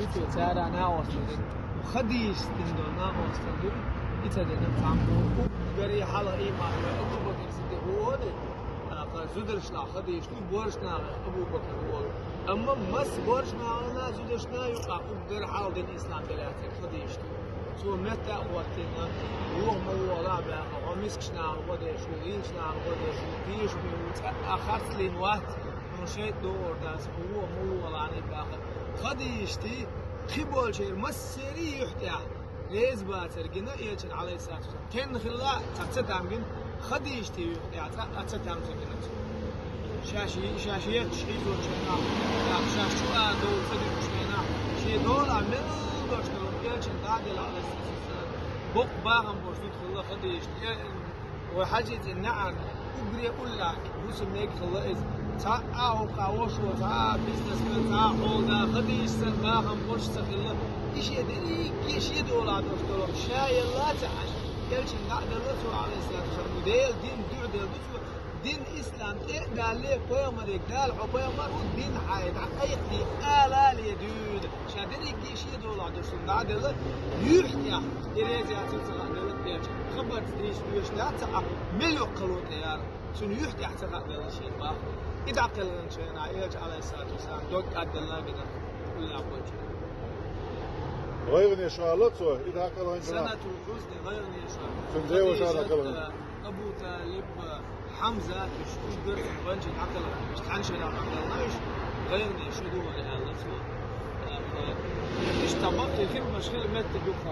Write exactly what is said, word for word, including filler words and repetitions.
Цара накъостал дина, Хадижас дина дола накъостал дина, и ца дина цхьаммо. Уггаре хьалха иман дилла Абу Бакр Сиддикъ ву оалий, тӀаккха зударшнахь Хадижат ду, боьршнахь Абу Бакр ву оалий. Амма масса боьршнахьал а, зударшнахьал а юкъахь уггаре хьалха дина ислам тӀелаьцнарг Хадижат ду. Цо метта а хӀоттийна, вохо ма вогӀалахь баьхна, хьо мискачу нахана гӀо деш ву, лийначу нахана гӀо деш ву, тешаме ву, цкъа а харцлийна вац, хьуна шайтӀа догӀур дац, хьо вохо ма вогӀалахь баьхна. Хадижата кхиболчеран массеран а юьхь тӀехь реза бацар гина элчанна, Ӏалайхиссалату вассалам. Кхин хилла цхьа цатам гина, Хадижата юьхь тӀехь цкъа а цатам ца гина цо. Шаьш, шаьш етташ хьийзочу хенахь, тӀаккха шаьш чу а довла ца дуьгучу хенахь, шен долахь мел долуш долу элчанна дӀа а делла, Ӏалайхиссалату вассалам, боккха бахам болуш зуда хилла Хадижат. Вай хьаьжцӀа неӀарна уггаре уллехь хӀусам мега хилла иза. Цхьа а хӀокху вошо, цхьа а бизнес, цхьа а хьолада Хадижат санна бахам болуш ца хилла. И шен дерриге шен долахь долуш долу ша елла а ца хьаьжна, элчанна дӀа а делла цо, Ӏалайхиссалату вассалам, Делан дин дуьхьа делла ду цо, дин ислам тӀе а далале, пайхамаре, Дала хьо пайхамар ву, дин хьайна дӀакхайкхаде ала а ледуьйна. Ша дерриге шен долахь долуш санна дӀа а делла, юьхь тӀехь и реза яцар ца хааделла элчанна. Хабарца дийца доьшуш дац цхьа а, мел йоккха хало тӀе яра. Цуьнан юьхь тӀехь ца хааделла шена бах. И дӀакхелхинчу хенахь элча, Ӏалайхиссалату вассалам, дог кӀаддалла а гина, уллехь болчу. ГӀайгӀане шу аьлла цо, и дӀакхелхинчу хенахь? Санатул хьузни, гӀайгӀане шу. Цуьнан деваша а дӀакхелхина. Абу Талиб, Хьамзат, уьш уьш берш ванчи дӀакхелхина, уьш цхьана шарахь дӀакхелхина, уьш гӀайгӀане шу ду вай аьлла цо. Иштта баккхий хиламаш хила меттиг ю-кх.